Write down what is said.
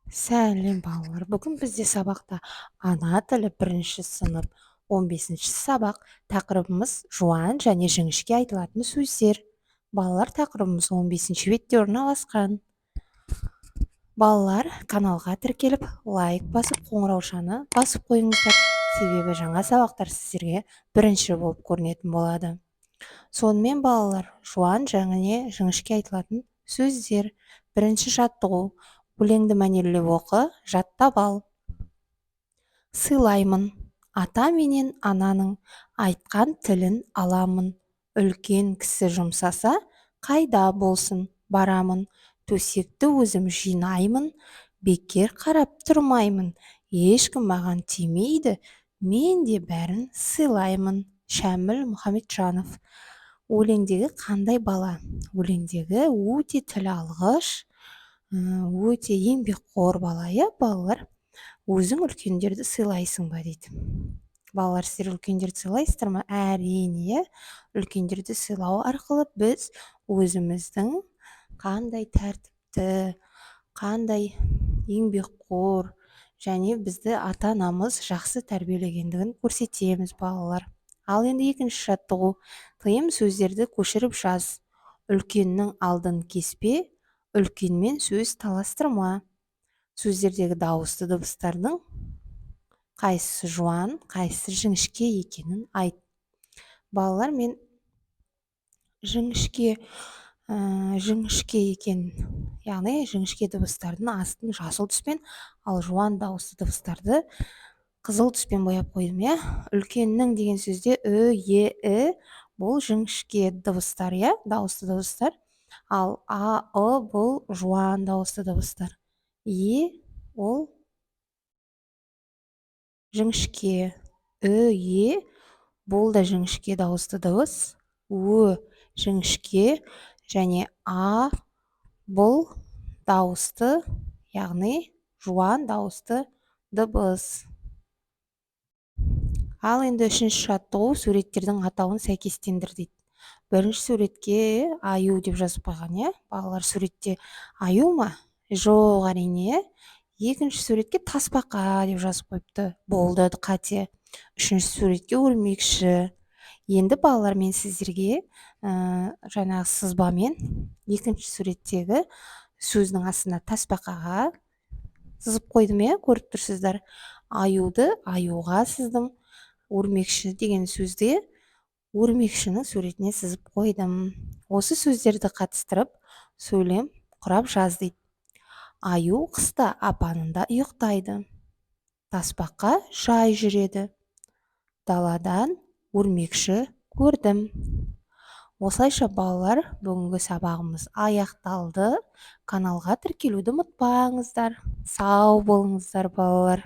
Сәлем, балалар! Бүгін бізде сабақта ана тілі, бірінші сынып, 15-ші сабақ. Тақырыбымыз: жуан және жіңішке айтылатын сөздер. Балалар, тақырыбымыз 15-ші бетте орналасқан. Балалар, каналға тіркеліп, лайк басып, қоңыраушаны басып қойыңыздар, себебі жаңа сабақтар сіздерге бірінші болып көрінетін болады. Сонымен, балалар, жуан және жіңішке айтылатын сөздер. Бірінші жаттығу: өлеңді мәнерлеп оқы, жаттап ал. Сыйлаймын ата менен ананың, айтқан тілін аламын. Үлкен кісі жұмсаса, қайда болсын барамын. Төсекті өзім жинаймын, бекер қарап тұрмаймын. Ешкім маған тимейді, мен де бәрін сыйлаймын. Шәміл Мұхамеджанов. Өлеңдегі қандай бала? Өлеңдегі өте тіл алғыш, өте еңбекқор бала, иә? Балалар, өзің үлкендерді сыйлайсың ба дейді. Балалар, сіздер үлкендерді сыйлайсыздар ма? Әрине, иә. Үлкендерді сыйлау арқылы біз өзіміздің қандай тәртіпті, қандай еңбекқор және бізді ата анамыз жақсы тәрбиелегендігін көрсетеміз, балалар. Ал енді екінші жаттығу: тыйым сөздерді көшіріп жаз. Үлкеннің алдын кеспе, үлкенмен сөз таластырма. Сөздердегі дауысты дыбыстардың қайсысы жуан, қайсысы жіңішке екенін айт. Балалар, мен жіңішке екен, яғни жіңішке дыбыстардың астын жасыл түспен, ал жуан дауысты дыбыстарды қызыл түспен бояп қойдым, иә. Үлкеннің деген сөзде ү, е, і — бұл жіңішке дыбыстар, иә, дауысты дыбыстар. Ал а, ы — бұл жуан дауысты дыбыстар. Е ол жіңішке, ү, е бұл да жіңішке дауысты дыбыс, ө жіңішке және а бұл дауысты, яғни жуан дауысты дыбыс. Ал енді үшінші жаттығу: суреттердің атауын сәйкестендір дейді. Бірінші суретке аю деп жазып қойған, иә. Балалар, суретте аю ма? Жоқ, әрине, иә. Екінші суретке тасбақа деп жазып қойыпты, бұл да қате. Үшінші суретке өрмекші. Енді, балалар, мен сіздерге жаңағы сызбамен екінші суреттегі сөздің астына тасбақаға сызып қойдым, иә, көріп тұрсыздар. Аюды аюға сыздым, өрмекші деген сөзді өрмекшінің суретіне сызып қойдым. Осы сөздерді қатыстырып, сөйлем құрап жаз дейді. Аю қыста апанында ұйықтайды, тасбақа жай жүреді, даладан өрмекші көрдім. Осылайша, балалар, бүгінгі сабағымыз аяқталды. Каналға тіркелуді ұмытпаңыздар. Сау болыңыздар, балалар!